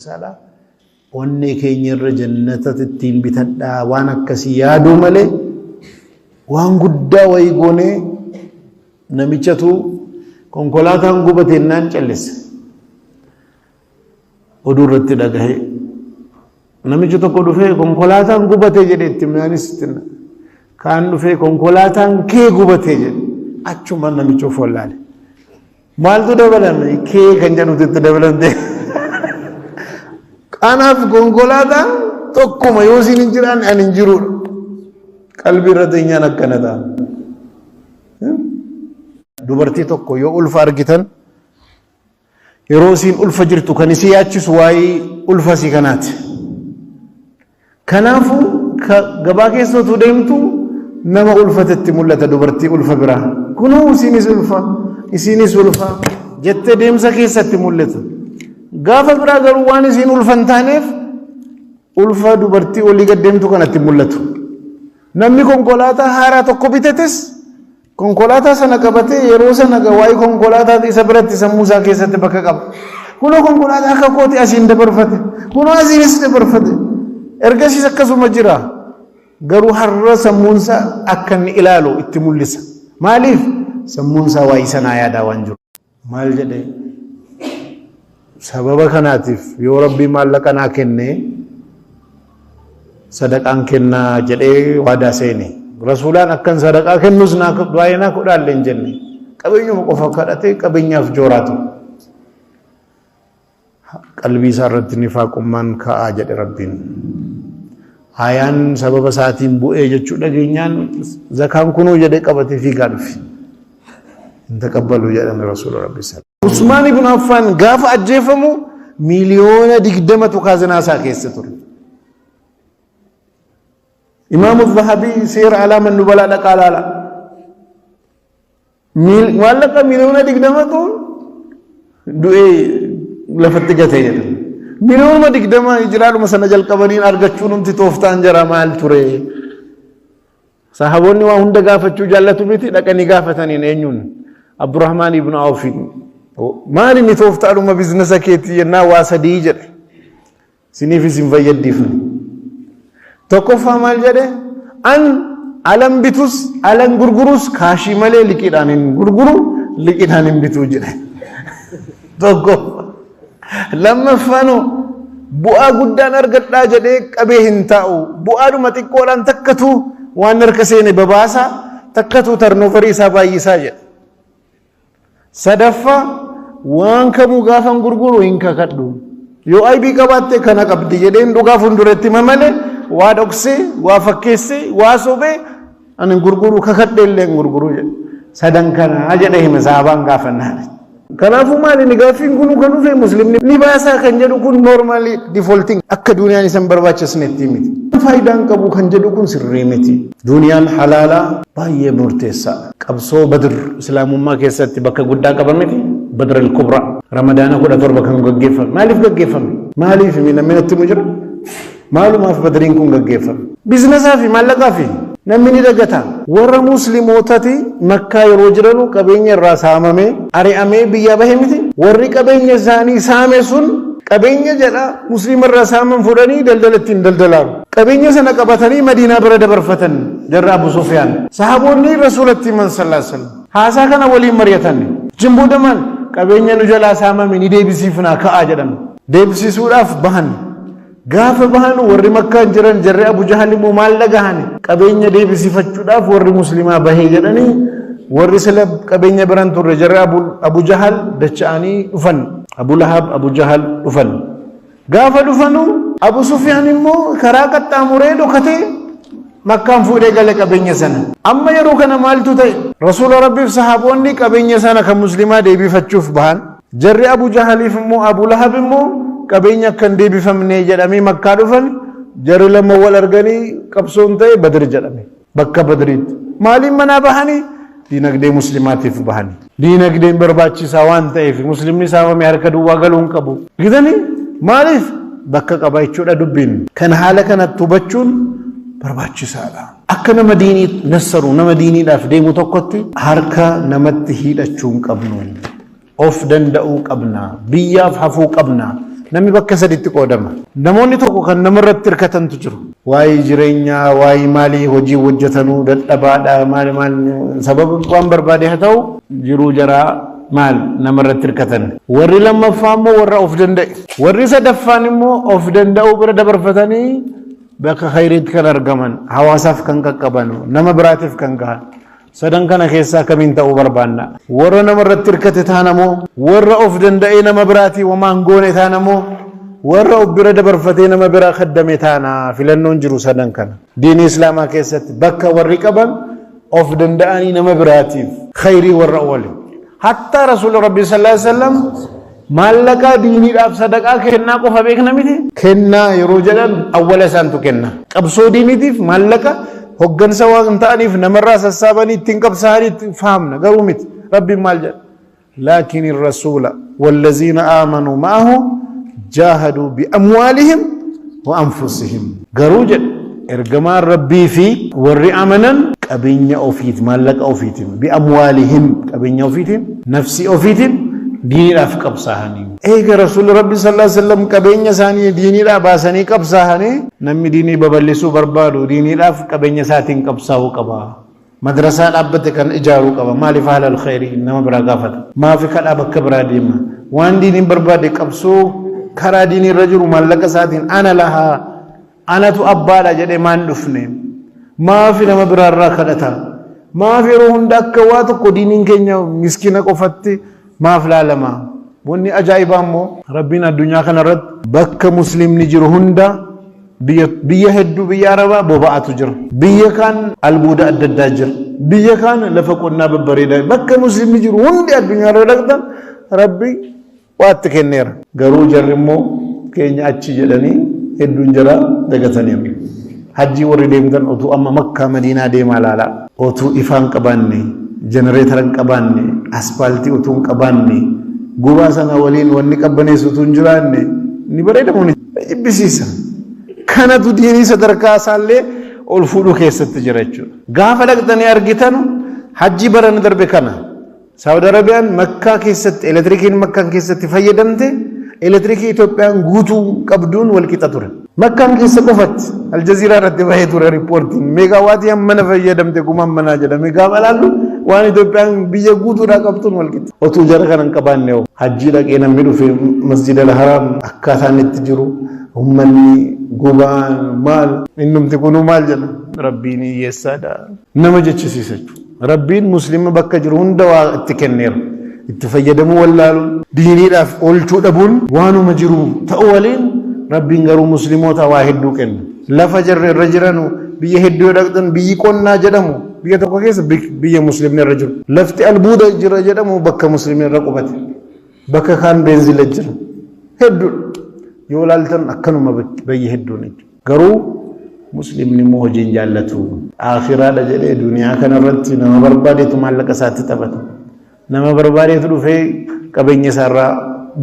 Barbaachisaadha. Onnee keenya irra jannata ittiin bitadhaa waan akkasii yaaduu malee waan guddaa wayii goonee namichatu konkolaataan gubate jennaan callise. Oduu irratti dhagahee namichi tokko dhufee konkolaataan gubate jedhe itti himnaanis itti himna. Kaan dhufee konkolaataan kee gubate jedhe achumaan namicha of wallaale. Maaltu dabalame? Kee kan jedhutu itti dabalamte. Kanaaf konkolaataan tokkuma yoo isin hin jiraanne ani hin jiruudha. Qalbii irra teenyaan akkana ta'a. Dubartii tokko yoo ulfa argitan yeroo isiin ulfa jirtu kan isii yaachisu waa'ee ulfa isii kanaati. Kanaafuu gabaa keessa utuu deemtu nama ulfatetti mul'ata dubartii ulfa biraa. Kunoo isiinis ulfa, isiinis ulfa jettee deemsa keessatti mul'ata. Gaafa biraa garuu waan isiin ulfa hin taaneef ulfa dubartii olii gad deemtu kanatti mul'atu. Namni konkolaataa haaraa tokko bitates Konkolaataa sana qabatee yeroo sana waa'ee konkolaataa isa biratti sammuu isaa keessatti bakka qaba. Kunoo konkolaataa akka kooti asiin dabarfate. Kunoo asiinis dabarfate. Ergasiis akkasuma jira. Garuu har'a sammuunsaa akka inni ilaalu itti mul'isa. Maaliif? Sammuunsaa waa'ee sanaa yaadaa waan jiru. Maal jedhe? Sababa kanaatiif yoo Rabbii maallaqa naa kenne sadaqaan kennaa jedhee waadaa seene. Rasuulaan akkan sadaqaa kennus naa baay'ee naa godhaallee hin jenne. Qabeenyuma qofa kadhatee qabeenyaaf jooraa ture. Qalbii isaa irratti nifaaqummaan ka'aa jedhe Rabbiin. Ayaan sababa isaatiin bu'ee jechuu dhageenyaan zakaan kunuu jedhee qabatee fiigaa dhufe. Hin taqabbalu jedhan Rasuula Rabbi sallallahu Usmaan ibn Affaan gaafa ajjeefamu 20 miliyoonatu kaazinaa isaa keessa ture. Imaamu Zahabii seera alaama nubalaa dhaqaa laala. Maallaqa 20 miliyoonatu du'ee lafatti gate jedha. 20 miliyoona hijiraadhuma sana jalqabaniin argachuun humti tooftaan jara maal ture? Sahaboonni waa hunda gaafachuu jaallatu miti dhaqanii gaafataniin eenyuun? Abdurrahmaan ibn Awfiin. Maal inni tooftaadhuma biizinasa keetii jennaa waa sadii jedhe. Siniifis hin fayyaddiifne. Tokkoffaa maal jedhe? An alan bitus alan gurgurus kaashii malee liqiidhaan hin gurguru liqiidhaan hin bituu jedhe. Tokko. Lammaffaanoo bu'aa guddaan argadhaa jedhee qabee hin taa'u. Bu'aadhuma xiqqoodhaan takkatu waan harka seene babaasa takkatu tarnoofarii isaa baay'isaa jedhe. Sadaffaa waan kamuu gaafan gurguru hin kakadhu. Yoo aybii qabaatte kana qabdi jedheen dhugaa fuulduratti hima malee waa dhoksee, waa fakkeessee, waa sobee ani hin gurguru kakadhee illee hin gurguru jedhe. Sadan kana jedhee hime sahabaan gaafannaan. Kanaafuu maali inni gaaffiin kun kan dhufe muslimni ni baasaa kan jedhu kun normally defaulting akka duuniyaan isa hin barbaachisnetti miti. Faayidaan qabu kan jedhu kun sirrii miti. Duuniyaan halaalaa baay'ee murteessaadha. Qabsoo Badr Islaamummaa keessatti bakka guddaa qaba miti? Badr al-Kubra. Ramadaana 17 kan gaggeeffame. Maaliif gaggeeffame? Maaliif namni natti himu jira? Maalumaaf Badriin kun gaggeeffame? Biznasaa fi maallaqaa fi namni ni dagata. Warra Muslimootati Makkaa yeroo jiranu qabeenya irraa saamamee ari'amee biyyaa bahe miti? Warri qabeenya isaanii saame sun qabeenya jedha Muslima irraa saaman fudhanii daldala ittiin daldalaaru. Qabeenya sana qabatanii Madiinaa bira dabarfatan jarri Abu Sufyaan. Sahaboonni Rasuulatti himan sallallahu alaihi wasallam. Haasaa kana waliin mari'atan. Achiin booda maal? Qabeenya nu jalaa saamame ni deebisiifnaa ka'aa jedhan. Deebisisuudhaaf bahan. Gaafa bahan warri Makkaan jiran jarri Abu Jahal immoo maal dhagahan? Qabeenya deebisifachuudhaaf warri Muslimaa bahee jedhanii warri sila qabeenya biran turre jarri Abu Jahal dacha'anii dhufan. Abu Lahab, Abu Jahal dhufan. Gaafa dhufanu Abu Sufyaan immoo karaa qaxxaamuree dhokatee Makkaan fuudhee gale qabeenya sana. Amma yeroo kana maaltu ta'e? Rasuula Rabbiif sahaboonni qabeenya sana kan Muslimaa deebifachuuf bahan. Jarri Abu Jahaliif immoo Abu Lahab immoo qabeenya akka hin deebifamne jedhamee Makkaa dhufan. Jarri lama wal arganii qabsoon ta'e Badr jedhame. Bakka Badriitti. Maaliin manaa bahanii? Diinagdee Muslimaatiif bahanii. Diinagdeen barbaachisaa waan ta'eef Muslimni saamame harka duwwaa galuu hin qabu. Gitanii maaliif bakka qaba jechuudha dubbiin. Kan haala kanatti hubachuun barbaachisaadha. Akka nama diinii nassaru nama diiniidhaaf deemu tokkotti harka namatti hiidhachuu hin qabnu. Of danda'uu qabna. Biyyaaf hafuu qabna. Namni bakka saditti qoodama. Namoonni tokko kan namarratti hirkatantu jiru. Waa'ee jireenyaa, waa'ee maalii hojii hojjetanuu dadhabaadha, maali maali sababa waan barbaade haa ta'u jiruu jaraa maal namarratti hirkatan. Warri lammaffaa immoo warra of danda'e. Warri sadaffaan immoo of danda'uu bira dabarfatanii bakka khayriitti kan argaman, hawaasaaf kan qaqqaban, nama biraatiif kan gahan. Sadan kana keessaa kamiin ta'uu barbaanna? Warra namarratti hirkate taanamoo? Warra of danda'ee nama biraatii homaa hin goone taanamoo? Warra of bira dabarfatee nama biraa kaddame taana? Filannoon jiru sadan kana. Diinii Islaamaa keessatti bakka warri qaban of danda'anii nama biraatiif khayrii warra oole. Hattaa Rasuulli Rabbii sallallahu alaihi wasallam maallaqaa diiniidhaaf sadaqaa kennaa qofa beekna miti. Kennaa yeroo jedhan awwala isaantu kenna. Qabsoo diiniitiif maallaqa hoggansa waan ta'aniif namarraa sassaabanii ittiin qabsaa'anii itti fahamna garuu miti. Rabbiin maal jedha? Laakiin rasuula wallaziina aamanuu ma'ahu jaahaduu bi'amwaalihim wa anfusihim. Garuu jedha ergamaan Rabbii fi warri amanan qabeenya ofiit maallaqa ofiitiin bi'amwaalihim qabeenya ofiitiin nafsii ofiitiin diiniidhaaf qabsaa'anii. Eega Rasuulli Rabbi sallallahu alaihi wasallam qabeenya isaanii diiniidhaa baasanii qabsaa'anii namni diinii babal'isuu barbaadu diiniidhaaf qabeenya isaatiin qabsaa'uu qaba. Madrasaa dhaabbate kan ijaaruu qaba. Maaliif haala alkhayrii nama biraa gaafata? Maafi kadhaa bakka biraa deema? Waan diiniin barbaade qabsoo karaa diinii irra jiru maallaqa isaatiin ana lahaa anatu abbaadha jedhee maan dhufne? Maafi nama biraarraa kadhata? Maaf yeroo hunda akka waa tokko diiniin keenya miskiina qofatti maaf laalama? Wanni ajaa'ibaa immoo Rabbiin addunyaa kanarratti bakka muslimni jiru hunda biyya hedduu biyya Arabaa boba'atu jira. Biyya kaan albuuda adda addaa jira. Biyya kaan lafa qonnaa babbareedaa. Bakka muslimni jiru hundi addunyaa irra dhaqxan Rabbi waa itti kenneera. Garuu jarri immoo keenya achi jedhanii hedduun jara dagataniiru. Hajjii warri deemtan otuu amma Makkaa Madiinaa deemaa ilaalaa. Otuu ifaa hin qabaanne, jenereetara hin qabaanne, aspaaltii otuu hin qabaanne, gubaa sana waliin wanni qabbaneessu otuu hin jiraanne ni bareeda moo ni jibbisiisa. Kanatu diinii sadarkaa isaallee ol fuudhuu keessatti jira jechuudha. Gaafa dhaqxanii argitanu hajjii barana darbe kana Saawud Arabiyaan Makkaa keessatti elektirikiin Makkaan keessatti fayyadamte elektirikii Itoophiyaan guutuu qabduun wal qixa ture. Makkaan keessa qofatti Aljaziiraa irratti bahee ture riippoortiin meegaawaatii hammana fayyadamte kuma hammanaa jedhame gaafa ilaallu waan Itoophiyaan biyya guutuudhaa qabtuun wal qixa. Otuu jara kana hin qabaanne hoo hajjii dhaqee namni dhufe Masjid al-Haraam akkaataan itti jiru ummanni gubaan maal innumti kunuu maal jedha Rabbiin hiyyeessaadha nama jechisiisa jechuudha. Rabbiin muslima bakka jiru hunda waa itti kenneera. Itti fayyadamuu wallaaluun, diiniidhaaf oolchuu dhabuun waanuma jiru ta'u waliin Rabbiin garuu muslimoota waa hedduu kenna. Lafa jarri irra jiranu biyya hedduu yoo dhaqxan biyyi qonnaa jedhamu biyya tokko keessa biyya muslimni irra jiru. Lafti albuuda jira jedhamu bakka muslimni irra qubate. Bakka kaan beenzila jira. Hedduudha. Yoo ilaaltan akkanuma bayya hedduun jechuudha. Garuu muslimni immoo hojii hin jaallatu. Aakhiraadha jedhee duniyaa kanarratti nama barbaadeetu maallaqa isaatti taphata. Nama barbaadeetu dhufee qabeenya isaarraa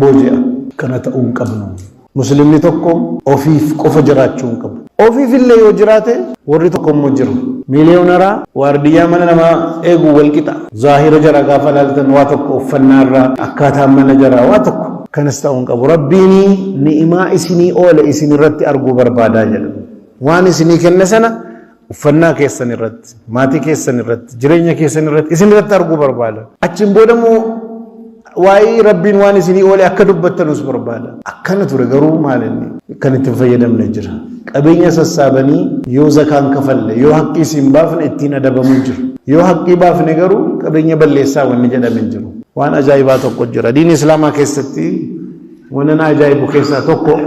booji'a. Kana ta'uu hin qabnu. Muslimni tokko ofiif qofa jiraachuu hin qabu. Ofiif illee yoo jiraate warri tokko immoo jiru. Miiliyoonaraa waardiyyaa mana namaa eegu wal qixa. Zaahira jara gaafa ilaaltan waa tokko uffannaa irraa akkaataan mana jaraa waa tokko. Kanas ta'uu hin qabu. Rabbiin ni'imaa isinii oole isin irratti arguu barbaadaa jedha. Waan isinii kenne sana uffannaa keessan irratti, maatii keessan irratti, jireenya keessan irratti isin irratti arguu barbaada. Achiin booda immoo waa'ee Rabbiin waan isinii oole akka dubbattanus barbaada. Akkana ture garuu maal inni kan itti hin fayyadamne jira. Qabeenya sassaabanii yoo zakaan kafalle yoo haqqii isin baafne ittiin adabamuu jiru. Yoo haqqii baafne garuu qabeenya balleessaa wanni jedhame hin jiru. Waan ajaa'ibaa tokko jira. Diin Islaamaa keessatti wanna na ajaa'ibu keessaa tokko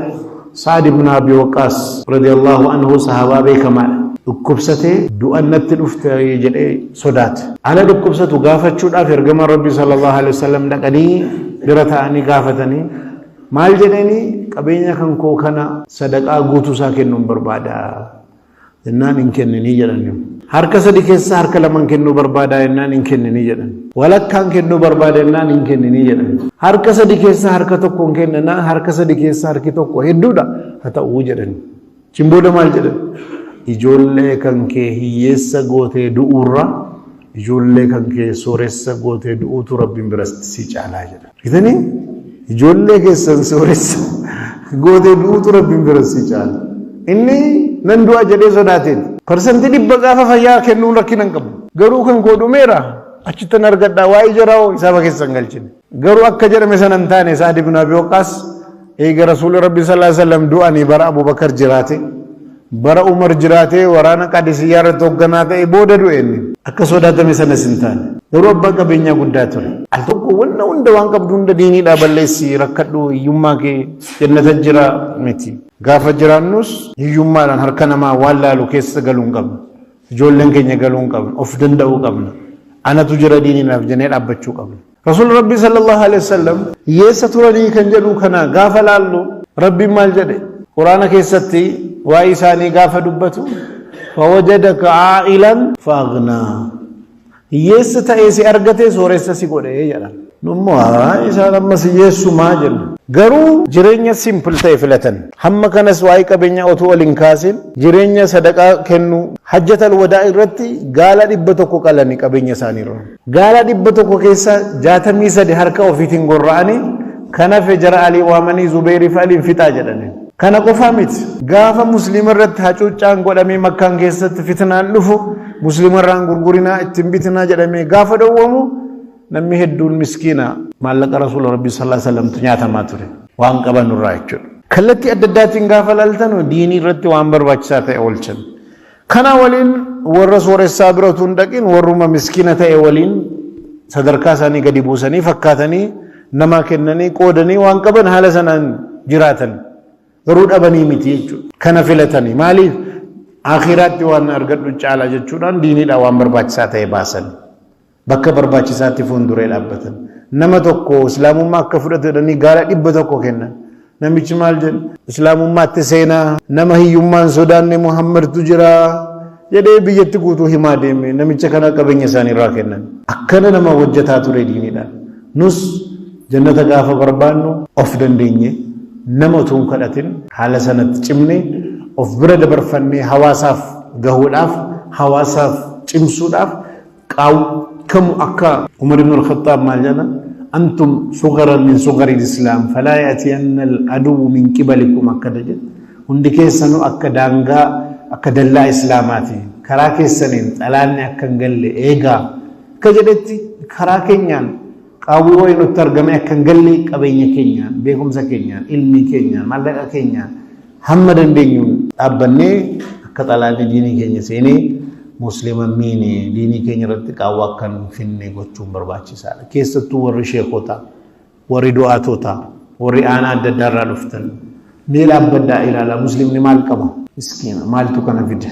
Sa'ad ibn Abi Waqqaas radiyallahu anhu sahaabaa beekamaadha. Dhukkubsatee du'an natti dhufte jedhee sodaate. Ala dhukkubsatu gaafachuudhaaf ergamaan Rabbii sallallahu alaihi wasallam dhaqanii bira taa'anii gaafatanii maal jedhanii qabeenya kan koo kana sadaqaa guutuu isaa kennuun barbaada. Jennaan hin kenninii jedhani. Harka sadi keessaa harka laman kennuu barbaadaa jennaan hin kenninii jedhan. Walakkaan kennuu barbaada jennaan hin kenninii jedhan. Harka sadi keessaa harka tokkoon kennanaa harka sadi keessaa harki tokko hedduudha haa ta'uu jedhan. Achiin booda maal jedhan? Ijoollee kan kee hiyyeessa gootee du'uurra ijoollee kan kee sooressa gootee du'uutu Rabbiin biratti si caalaa jedhan. Argitanii? Ijoollee keessan sooressa Gootee du'uutu Rabbiin bira si caala. Inni nan du'a jedhee sodaateeti. 100% gaafa fayyaa kennuun rakkina hin qabu. Garuu kan koo dhumeera achittan argadhaa waa'ee jaraa hisaaba keessa hin galchine. Garuu akka jedhame sana hin taane. Sa'ad ibn Abi Waqqaas eega Rasuulli Rabbi sallallahu alaihi wasallam du'anii bara Abubakar jiraate, bara Umar jiraate, waraana Qadisiyyaa irratti hoogganaa ta'e, booda du'e inni. Akka sodaatame sanas hin taane. Garuu abbaa qabeenyaa guddaa ture. Al tokko wanna hunda, waan qabdu hunda diiniidhaa balleessi, rakkadhu, hiyyummaa kee jannata jira miti. Gaafa jiraannus hiyyummaadhaan harka namaa waan laalu keessa galuu hin qabnu. Ijoolleen keenya galuu hin qabnu. Of danda'uu qabna. Anatu jira diiniidhaaf jennee dhaabbachuu qabna. Rasuul Rabbi sallallahu alaihi wasallam hiyyeessa turanii kan jedhu kana gaafa laallu, Rabbiin maal jedhe Quraana keessatti waa'ee isaanii gaafa dubbatu? "Fawajadaka aa'ilan fa'aghnaa." Hiyyeessa ta'ee si argate, sooressa si godhe jedha. Nummoo isaan ammas hiyyeessumaa jenna. Garuu jireenya simple ta'e filatan. Hamma kanas waa'ee qabeenyaa otoo ol hin kaasin jireenya sadaqaa kennu. Hajjatal wadaa irratti gaala 100 qalanii qabeenya isaaniirra. Gaala 100 keessa 63 harka ofiitiin gorra'anii, kan hafe jara Alii waamanii, Zubeerii fi Aliin fixaa jedhani. Kana qofaa miti. Gaafa musliima irratti hacuuccaan godhamee, Makkaan keessatti fitnaan dhufu, musliima irraan gurgurinaa ittiin bitinaa jedhamee gaafa dhowwamu, namni hedduun miskiina, maallaqa Rasuula Rabbii sallallahu alaihi wasallamtu nyaatamaa ture. Waan qaban irraa jechuudha. Kallattii adda addaatiin gaafa laaltanu diinii irratti waan barbaachisaa ta'e oolchan. Kana waliin warra sooressaa bira utuu hin dhaqin, warruma miskiina ta'e waliin sadarkaa isaanii gadi buusanii fakkaatanii namaa kennanii, qoodanii, waan qaban haala sanaan jiraatan. Garuu dhabanii miti jechuudha. Kana filatanii maaliif? Akhiraatti waan argadhu caala jechuudhaan diiniidhaan waan barbaachisaa ta'e baasan. Bakka barbaachisaatti fuulduree dhaabbatan. Nama tokko islaamummaa akka fudhatu jedhanii gaala 100 kennan. Namichi maal jedhu? Islaamummaatti seenaa, nama hiyyummaan sodaanne Muhammadtu jira jedhee biyyatti guutuu himaa deeme. Namicha kana qabeenya isaanii irraa kennan. Akkana nama hojjetaa ture diiniidhaan. Nus jannata gaafa barbaannu of dandeenye, nama utuu hin kadhatin, haala sanatti cimne, of bira dabarfannee hawaasaaf gahuudhaaf, hawaasaaf cimsuudhaaf qaaww kamu akka Umar ibn al-Khattab maal jedha? "Antum sugara min sugari islam, falaa ya'tiyanna al-aduwwu min qibalikum." Akkana jedha. Hundi keessanuu akka daangaa, akka dallaa islaamaati, karaa keessaniin xalaanni akka hin galle eegaa akka jedhetti, karaa keenyaan qaawwii wayii nutti argame akka hin galle, qabeenya keenyaan, beekumsa keenyaan, ilmii keenyaan, maallaqa keenyaan hamma dandeenyuun dhaabbannee akka xalaanni diinii keenya seenee muslima miine, diinii keenya irratti qaawwa akka hin finne gochuun barbaachisaadha. Keessattuu warri sheekotaa, warri du'aatotaa, warri aanaa adda addaa irraa dhuftan, mee dhaabbadhaa ilaalaa, muslimni maal qaba? Miskiina, maaltu kana fide?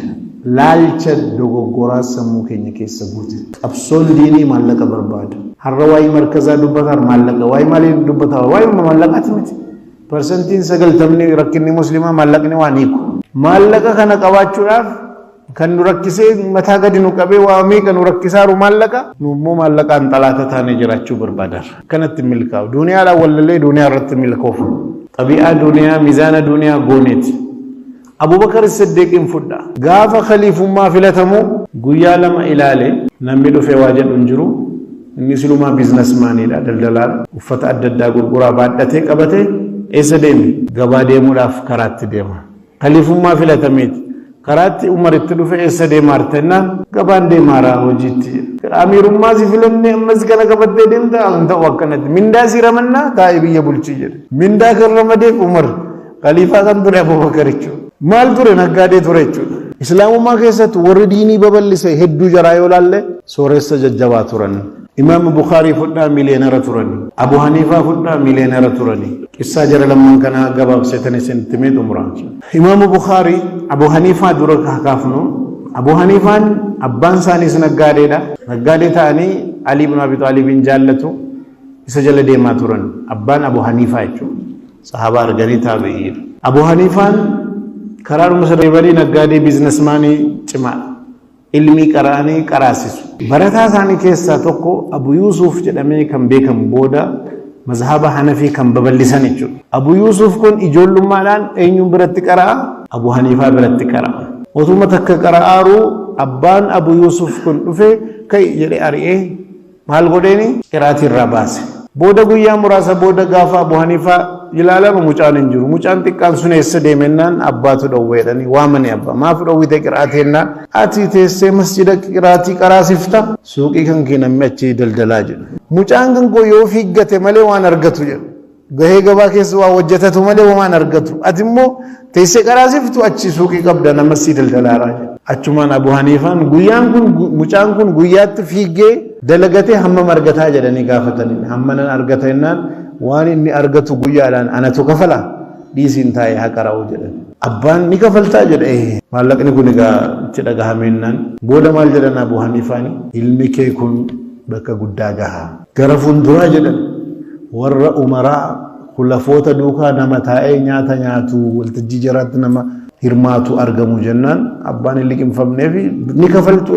Laalcha dogoggoraa sammuu keenya keessa guute. Qabsoon diinii maallaqa barbaada. Har'a waa'ee markazaa dubbataa maallaqa, waa'ee maalii dubbataa, waa'ee maallaqaati miti. 90% rakkinni muslimaa maallaqni waan hiiku. Maallaqa kana qabaachuudhaaf kan nu rakkisee, mataa gadi nu qabee, waa meeqa nu rakkisaaru maallaqa. Nu immoo maallaqaan xalaata taanee jiraachuu barbaadarra. Kanatti milkaa'u. Duniyaadhaan wallallee duniyaa irratti milkoofu. Xabi'aa duniyaa, mizaana duniyaa gooneeti. Abubakar Siddiqiin fudha. Gaafa khaliifummaa filatamu guyyaa 2 ilaale, namni dhufee waa jedhu hin jiru. Inni silumaa businessmaniidha, daldalaadha. Uffata adda addaa gurguraa baadhatee qabatee eessa deeme? Gabaa deemuudhaaf karaatti deema. Khaliifummaa filatameeti. Karaatti Umar itti dhufe, eessa deemaa jennaan, gabaan deemaara hojiitti. Amiirummaa si filannee ammas kana qabattee deemta, hin ta'u akkanatti. Mindaa si ramannaa, taa'ee biyya bulchii jedhe. Mindaa kan ramadeef Umar. Khaliifaa kan ture Abubakar jechuudha. Maal ture? Naggaadee ture jechuudha. Islaamummaa keessatti warri diinii babal'ise hedduu jaraa yoo laalle sooressa jajjabaa turan. Imaam Bukaarii fudhaa, millionaire turani. Abu Haniifaa fudhaa, millionaire turani. Qissaa jara lamman kanaa gabaabseetan isinitti himee xumura. Imaam Bukaarii, Abu Haniifaa dura kaafnu. Abu Haniifaan abbaan isaaniis naggaadeedha. Naggaadee ta'anii Ali ibn Abi Xaalibiin jaallatu, isa jala deemaa turan. Abbaan Abu Haniifaa jechuudha. Sahaabaa arganii taabi'iidha. Abu Haniifaan karaadhuma sana naggaadee, businessmanii cimaadha. Ilmii qara'anii qaraasisu. Barataa isaanii keessaa tokko Abu Yuusuf jedhamee kan beekamu, booda mazhaba Hanafii kan babal'isan jechuudha. Abu Yuusuf kun ijoollummaadhaan eenyuun biratti qara'a? Abu Haniifaa biratti qara'a. Otuma takka qara'aaru abbaan Abu Yuusuf kun dhufe, ka'i jedhee ari'ee maal godheeni? Qiraatii irraa baase. Booda guyyaa muraasa booda gaafa Abu Haniifaa ilaalama mucaan hin jiru. Mucaan xiqqaan sun eessa deemennaan abbaatu dhowwe jedhanii waamanii abbaa. Maaf dhowwite qiraatii jennaan ati teessee masjida qiraatii qaraasifta suuqii kan kee namni achi daldalaa jedhu. Mucaan kan koo yoo fiiggate malee waan argatu jedhu. Gahee gabaa keessa waa hojjetatu malee waan argatu. Ati immoo teessee qaraasiftu achi suuqii qabda nama sii daldalaaraa jedhu. Achumaan Abu Haniifaan guyyaan kun mucaan kun guyyaatti fiiggee dalagatee hammam argataa jedhanii gaafatanii. Hamma nan argata jennaan waan inni argatu guyyaadhaan anatu kafala dhiisiin taa'ee haa qara'u jedhan. Abbaan ni kafaltaa jedhe maallaqni kun egaa itti dhagahameennaan booda maal jedhan Abu Haniifaan ilmi kee kun bakka guddaa gaha. Gara fuulduraa jedhan warra umaraa kulafoota duukaa nama taa'ee nyaata nyaatu waltajjii jaraatti nama hirmaatu argamu jennaan abbaan hin liqimfamneef ni kafaltu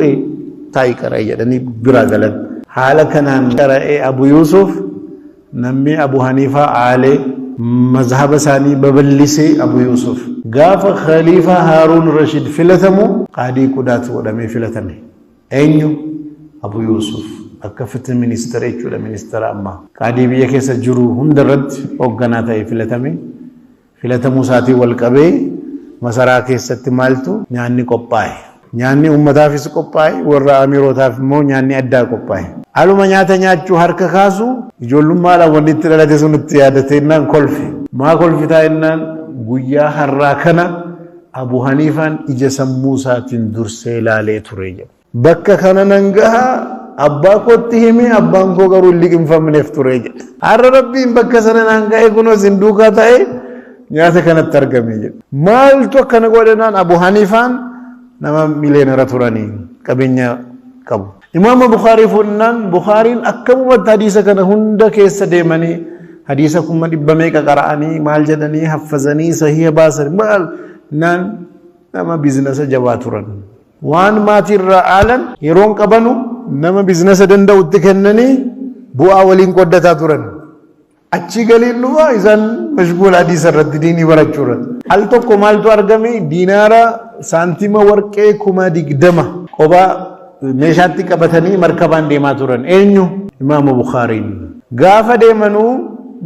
taa'ii qara'e jedhanii biraa galan. Haala kanaan qara'ee Abu Yuusuf namni Abu Haniifaa aalee mazhaba isaanii babal'isee Abu Yuusuf. Gaafa Khaliifaa Haaruun Rashid filatamu qaadii qudaatu godhamee filatame. Eenyu? Abu Yuusuf. Akka fitin ministeera jechuudha ministeera ammaa. Qaadii biyya keessa jiru hundarratti hoogganaa ta'ee filatame. Filatamuu isaatiin wal qabee masaraa keessatti maaltu nyaanni qophaa'e. Nyaanni uummataafis qophaa'e warra amiirootaaf immoo nyaanni addaa qophaa'e. Aluma nyaata nyaachuu harka kaasu ijoollummaadhaan wanni itti dhalate sun itti yaadatee jennaan kolfe. Maa kolfitaa jennaan guyyaa har'aa kana Abu Haniifaan ija sammuu isaatiin dursee ilaalee ture jedha. Bakka kana nan gaha abbaa kootti hime abbaan koo garuu hin liqimfamneef ture jedha. Har'a Rabbiin bakka sana naan ga'e kunoo isin duukaa ta'e nyaata kanatti argame jedha. Maaltu akkana godhanaan Abu Haniifaan nama miliyeenara turanii qabeenya qabu. Imaama Bukaarii fuudhnaan Bukaariin akkamumatti hadiisa kana hunda keessa deemanii hadiisa 100,000 meeqa qara'anii maal jedhanii haffazanii sahiha baasan maal naan nama biizinasa jabaa turan. Waan maatiirraa aalan yeroon qabanu nama biizinasa danda'utti kennanii bu'aa waliin qoddataa turan. Achi galiin dhufa isaan mashguula hadiisa irratti diinii barachuu irratti. Al tokko maaltu argame diinaara saantima warqee 20,000 kophaa meeshaatti qabatanii markabaan deemaa turan. Eenyu? Imaama Bukaariin. Gaafa deemanuu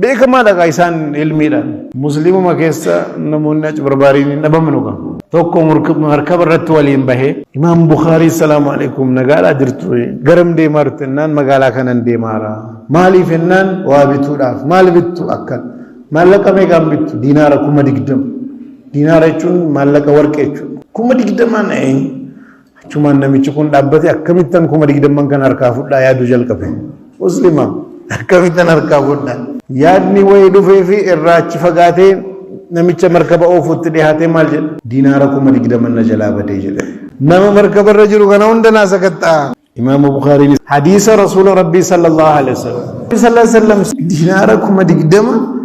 beekamaadha kaa isaan ilmiidhaan. Musliimuma keessa namoonni achi barbaariin hin dhabamnu kaa. Tokko markaba irratti waliin bahee Imaam Bukaarii salaamu alaikum nagaadhaa jirtu garam deemaa jirtu jennaan magaalaa kanan deemaara. Maaliif jennaan waa bituudhaaf. Maal bittu akkan maallaqa meeqaan bittu diinaara 20,000. Diinaara jechuun maallaqa warqee jechuudha. 20,000 achumaan namichi kun dhaabbate akkamittan 20,000 kan harkaa fudhaa yaaduu jalqabe. Muslima akkamittan harkaa fudhaa. Yaadni wayii dhufee fi irraa achi fagaatee namicha markaba oofutti dhiyaatee maal jedhe? Diinaara 20,000 na jalaa badee jedhe. Nama markaba irra jiru kana hunda naa sakatta'a. Imaama Bukaariin hadiisa Rasuula Rabbii sallallahu alaihi wasallam. Sallallahu alaihi wasallam diinaara 20,000